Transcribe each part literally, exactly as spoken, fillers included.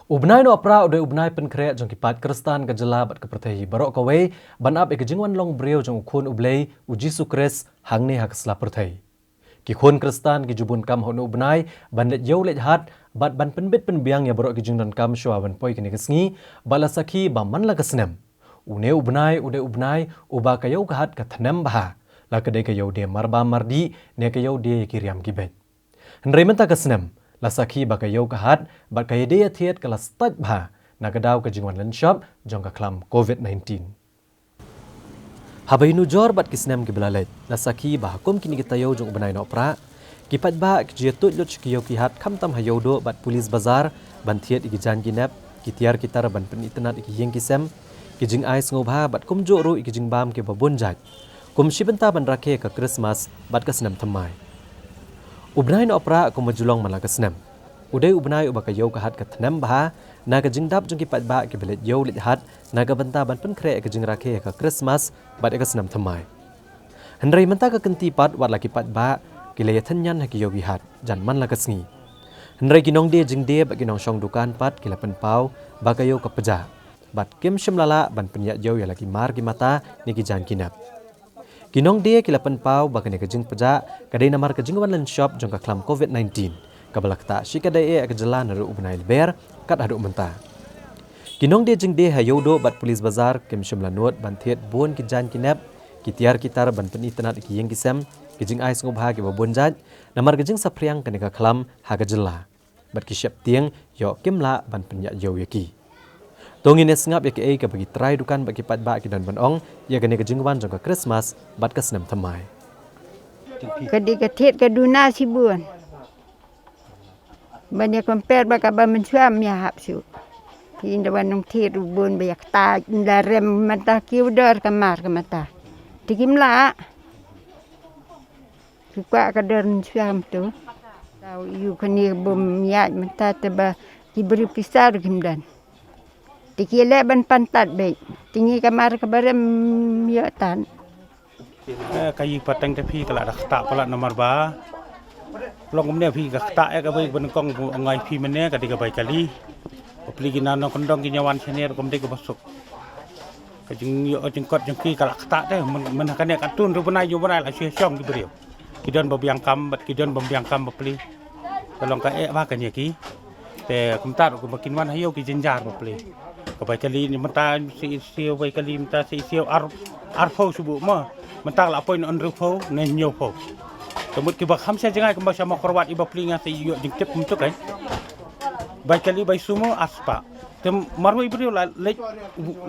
U bnai Nohprah u dei u bnai pynkhreh jong ki paid Khristan ka jylla bad ka pyrthei baroh kawei, ban ap ïa ka jingwan long briew jong u Khun u Blei, u Jisu Khrist, hangne ha ka sla pyrthei. Ki khun Khristan ki ju bun kam ha une u bnai, ban leit ïew leit hat, bad ban pynbit pynbiang ïa baroh ki jingdonkam shuwa ban poi kane ka sngi, bad la sakhi ba man la ka snem, une u bnai u dei u bnai uba ka ïew ka hat ka thnem bha, la ka dei ka ïew die marbam mardih, ne ka ïew die ïa ki riam ki beit. Hynrei mynta ka snem, la sakhi ba ka ïew ka hat, bad ka ïadie ïathied ka la stait bha, na ka daw ka jingwan lynshop jong ka khlam covid nineteen. Haba ïanujor bad ki snem kiba la leit, la sakhi ba ha kum kine ki taïew jong u bnai Nohprah, ki paidbah ki ju ïatuid lut sha ki ïew ki hat khamtam ha Ïewduh bad Police Bazar, ban thied ïa ki jaiñ ki nep, ki tiar ki tar ban pynitynnad ïa ki ïing ki sem, ki jingai sngewbha bad kumjuh ruh ïa ki jingbam kiba bun jait, kum shi bynta ban rakhe ïa ka Krismas bad ka snem thymmai. U bnai Nohprah kumba ju long man la ka snem, u dei u bnai uba ka ïew ka hat ka thnem bha, na ka jingdap jong ki paidbah kiba leit ïew leit hat, na ka bynta ban pynkhreh ïa ka jingrakhe ïa ka Krismas bad ïa ka snem thymmai. Hynrei mynta ka kynti pat wat la ki paidbah ki la ïathynñian ha ki ïew ki hat, jan man la ka sngi. Hynrei ki nongdie jingdie bad ki nongshong dukan pat ki la pynpaw ba ka ïew ka pjah, bad kim shym la lah ban pynïaid ïew ïa la ki mar ki mata ne ki jaiñ ki nep. Ki nongdie ki la pynpaw ba kane ka jingpjah ka dei namar ka jingwan lynshop jong ka khlam covid nineteen, kaba la ktah shikatdei eh ha ka jylla naduh u bnai Lber kat haduh mynta. Ki nongdie jingdie ha Ïewduh bad Police Bazar kim shym la nud ban thied bun ki jaiñ ki nep, ki tiar ki tar ban pynitynnad ïa ki ïing ki sem, ki jingai sngewbha kiba bun jait, namar ka jingsaphriang kane ka khlam ha ka jylla. Bad ki sheptieng ïoh kim lah ban pynïaid ïew ïa ki. To ngin ïa sngap ïa kaei kaba ki trai dukan bad ki paidbah ki don ban ong ïa kane ka jingwan jong ka Krismas bad ka snem thymmai. Ka dei ka thied ka duna shibun. Ban ïa compare bad kaba mynshuwa ym ïa hap shuh. Ki da wan nongthied u bun ba ïa kata, ym da rem mynta ki u dor ka mar ka mynta. Te kim lah. Ki kwah ka dor mynshuwa kumto. Tau ïu kane bym ïaid mynta te ba ki briew pisa ruh kim don. Te ki leh ban pan tad beit. Te ngi ka mar kaba rem ym ïoh tad. Ka ïing pateng te phi ka la da ktah palat namar ba long kumne phi ka ktah eh ka bai ba nyngkong ong ai phi mynne ka dei ka bai kali. Bapli ki nongkyndong ki ñiew wan shane ruh kam dei kaba suk. Ka jingïoh jingkot jong ki ka la ktah te, myn ha kane katto ruh bnai ju bnai la shu shong ki briew. Ki don ba biang kam bad ki don bym biang kam bapli. Ka long ka eh ba kane ki. Te kumta ruh ba kin wan ha ïew ki jynjar bapli. Ka bai kali ni mynta sa isiew bai kali mynta sa isiew ar arphew shuh mo. Mynta la poi na hynriewphew ne hynñiewphew. Te mut kiba kham sha jngai kumba sha Mawkyrwat i bapli nga sa ïoh jingtip kumto kan. Bai kali bai sumo arspah. Te marwei briew la leit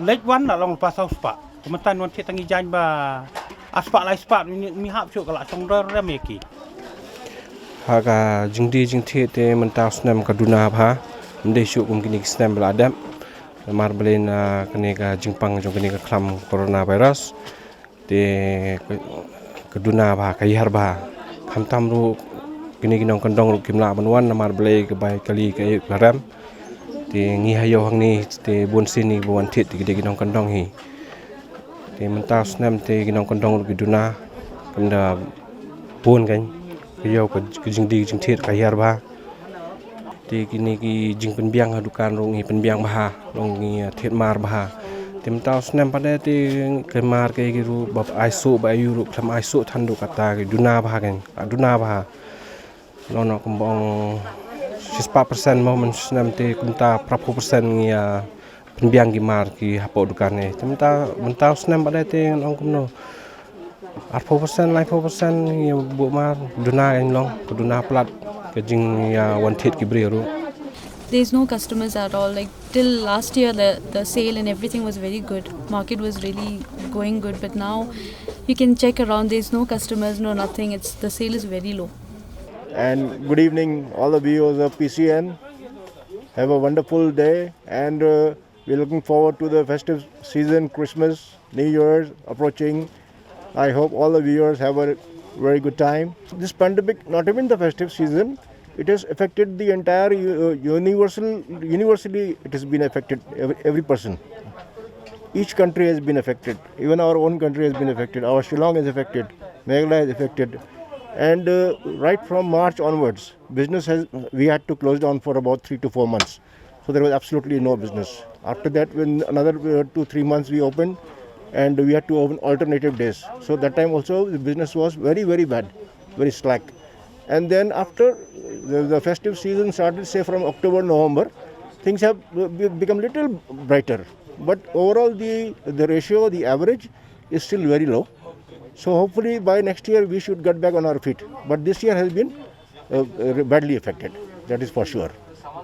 leit wan la long lypa saw spah. Te mynta wan thied tang i jaiñ ba arspah lai spah mi hap shuh ka la shong dor rem ïa ki. Ha ka jingdie jingthied te mynta u snem ka duna bha. Ym dei shuh kum kine ki snem ba la dep. Namar balei na kane ka jingpang jong kane ka khlam corona virus. Te ka duna bha ka hiar bha. Khamtam ruh kine ki nongkyndong ruh kim lah ban wan namar balei ka bai kali ka ïa ka rem. Te ngi ha ïew hangne te bun sien ngi ba wan thied te ki dei ki nongkyndong hi. Te mynta u snem te ki nongkyndong ruh ki duna. Kam da bun kan ka ïew ka jingdie jingthied ka hiar bha. Te kine ki jingpynbiang ha dukan ruh ngi pynbiang bha, long ngi thied mar bha. Te mynta u snem pat te ka mar ka ki ruh ba ai suh ba ayu ruh khlem ai suh than ruh kata ki duna bha kan, ka duna bha. Long noh kumba ong shispah percent mo, man snem te kumta phraphew percent ngi ïa pynbiang ki mar ki hapoh dukan ne. Te mynta mynta u snem pat te long kumno. Arphew percent, laiphew percent ïa buh mar duna kan long, ka duna palat ka jing ïa wan thied ki briew ruh. There's no customers at all. Like till last year, the, the sale and everything was very good. Market was really going good, but now you can check around. There's no customers, no nothing. It's the sale is very low. And good evening, all the viewers of P C N. Have a wonderful day, and uh, we're looking forward to the festive season, Christmas, New Year's approaching. I hope all the viewers have a very good time. This pandemic, not even the festive season, it has affected the entire uh, universal, universally it has been affected, every, every person. Each country has been affected. Even our own country has been affected. Our Shillong is affected. Meghalaya is affected. And uh, right from March onwards, business has, we had to close down for about three to four months. There was absolutely no business. After that, when another uh, two, three months we opened, and we had to open alternative days. So that time also the business was very, very bad, very slack. And then after the, the festive season started, say from October, November, things have uh, be- become little brighter. But overall, the, the ratio, the average is still very low. So hopefully by next year we should get back on our feet. But this year has been uh, uh, badly affected. That is for sure.